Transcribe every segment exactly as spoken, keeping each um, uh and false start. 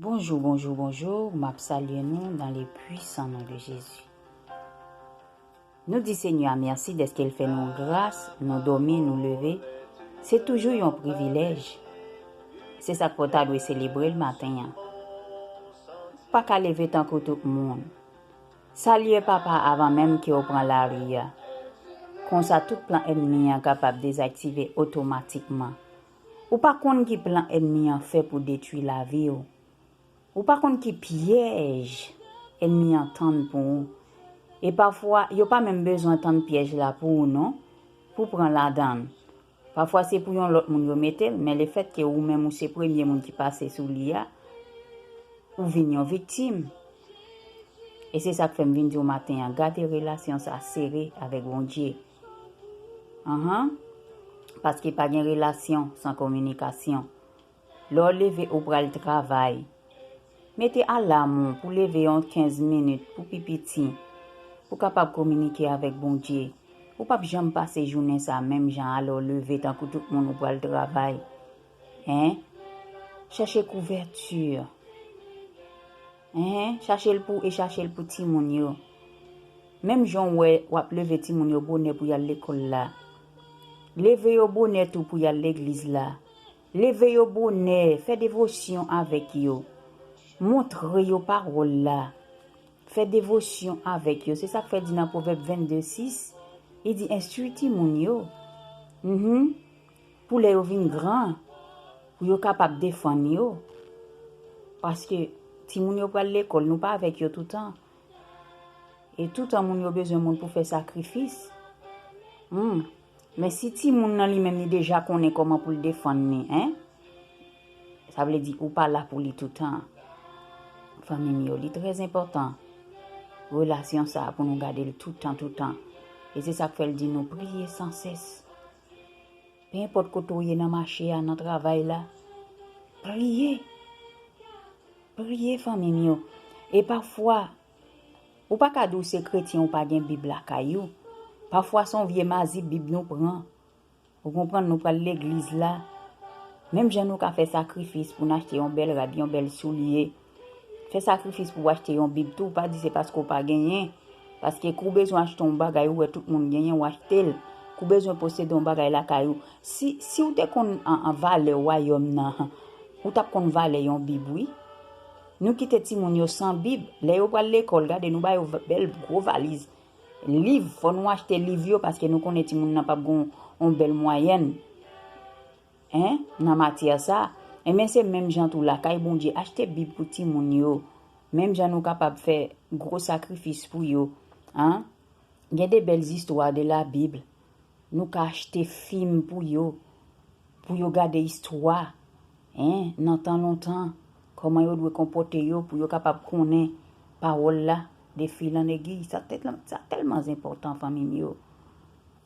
Bonjou, bonjou, bonjou. M ap salye nou dans le puissant nom de Jésus. Nou di Senyè a mèsi dèske l fè nou gras, nou dòmi, nou leve. Se toujou yon privilèj. Se sa k fè w ta dwe selebre l maten an. Pa ka leve tankou tout moun. Salye Papa avan menm ke w pran lari a. Konsa tout plan ènmi an kapab dezaktive otomatikman. Ou pa konn ki plan ènmi an fè pou detwi lavi w. Ou pa konn ki pyèj ènmi an tann pou ou. E pafwa, yo pa menm bezwen tann pyèj la pou ou non, pou pran ladan l. Pafwa se pou yon lòt moun yo mete l, men lefètke ou menm ou se premye moun ki pase sou li a, ou vin yon viktim. E se sa k fè m vin di w maten an, gade relasyon sa sere avèk Bondye. Anhan. Paske pa gen relasyon san kominikasyon. Lè w leve, ou pral travay. Mete alam ou pou leve yon kenz minit pou pi piti, pou kapab kominike avèk Bondye. Ou p ap janm pase jounen sa menm jan a lè w leve tankou tout moun ou pral travay. Hein? Chèche kouvèti. Hein? Chache l pou ou e chache l pou timoun yo. Menm jan w wè w ap leve timoun yo bonè pou y al lekòl la. Leve yo bonè tou pou y al legliz la. Leve yo bonè, fè devosyon avèk yo. Montre yo pawòl la. Fè devosyon avèk yo. Se sa k fè di nan Pwovèb vennde sis, li di, enstwi timoun yo. Mhm. Pou lè yo vin gran, pou yo kapab defann yo. Paske timoun yo pral lekòl, nou pa avèk yo toutan. E toutan moun yo bezwen moun pou fè sakrifis. Hmm. Men si timoun nan li menm li deja konnen kòman pou l defann li, en? Sa vle di ou pa la pou li toutan. Fanmi m yo, li trè enpòtan. Relasyon sa a pou nou gade l toutan, toutan. E se sa k fè l di nou priye sansès. Pe enpòt kote w ye nan mache a, nan travay la, priye. Priye, fanmi m yo. E pafwa, ou pa ka di w se kretyen ou pa gen Bib lakay ou. Pafwa se yon vye mazi Bib nou pran. Ou konprann, nou pral legliz la. Menm jan nou ka fè sakrifis pou n achte yon bèl rad, yon bèl soulye. Fè sakrifis pou w achte yon Bib tou, pa di se paske w pa genyen. Paske kou w bezwen achte yon bagay, ou wè tout moun genyen, w achte l. Kou w bezwen posede yon bagay lakay ou. Si, si w te konn an, an valè wayòm nan, ou t ap konn valè yon Bib, wi. Nou kite timoun yo san Bib. Lè yo pral lekòl, gade, nou ba yo v-, bèl gwo valiz. Liv, fò nou achte liv yo, paske nou konnen timoun nan p ap gen yon bèl mwayèn, en, nan matyè sa. Enben, se menm jan tou lakay Bondye, achte Bib pou timoun yo. Menm jan nou kapab fè gwo sakrifis pou yo, en. Gen de bèl zistwa de la Bib. Nou ka achte fim pou yo, pou yo gade istwa, en, nan tan lontan, kòman yo dwe konpòte yo, pou yo kapab konnen pawòl la, de fil an egiy. Sa tèlman, sa tèlman enpòtan, fanmi m yo.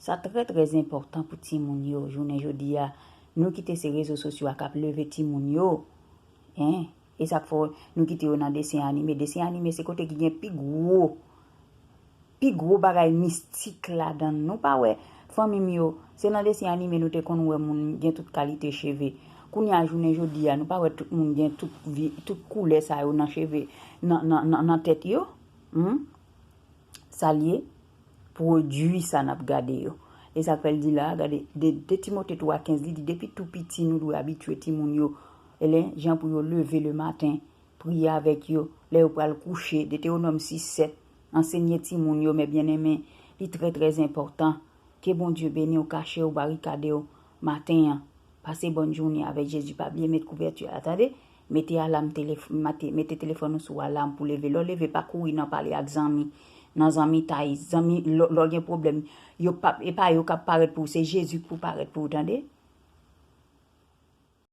Sa trè, trè enpòtan pou timoun yo. Jounen jodi a, nou kite se rezo sosyo a k ap leve timoun yo, en. E sa k fè nou kite yo nan desen anime. Desen anime se kote ki gen pi gwo, pi gwo bagay mistik ladan l. Nou pa wè, fanmi m yo, se nan desen anime nou te konn wè moun gen tout kalite cheve. Kounye a, jounen jodi a, nou pa wè tout moun gen tout vi-, tout koulè sa yo nan cheve, nan, nan, nan, nan tèt yo. Hmm? Sa l ye, pwodui sa n ap gade yo. E sa k fè l di la, gade, de, de Timote twa kenz, li di, depi tou piti, nou dwe abitye timoun yo, e lè, jan pou yo leve le maten, priye avèk yo, lè yo pral kouche, Detewonòm sis sèt, ansenye timoun yo, men byeneme, li trè, trè enpòtan. Ke Bondye beni w, kache w, barikade w, maten an. Pase bòn jounen avèk Jezi. Pa bliye met kouvèti a, tande. Mete alam telef-, mate-, mete telefòn ou sou alam pou leve. Lè w leve, pa kouri nan pale ak zanmi, nan zanmitay. Zanmi, lè, lè w gen pwoblèm, yo p ap, e pa yo k ap parèt pou ou, se Jezi k pou parèt pou ou, tande.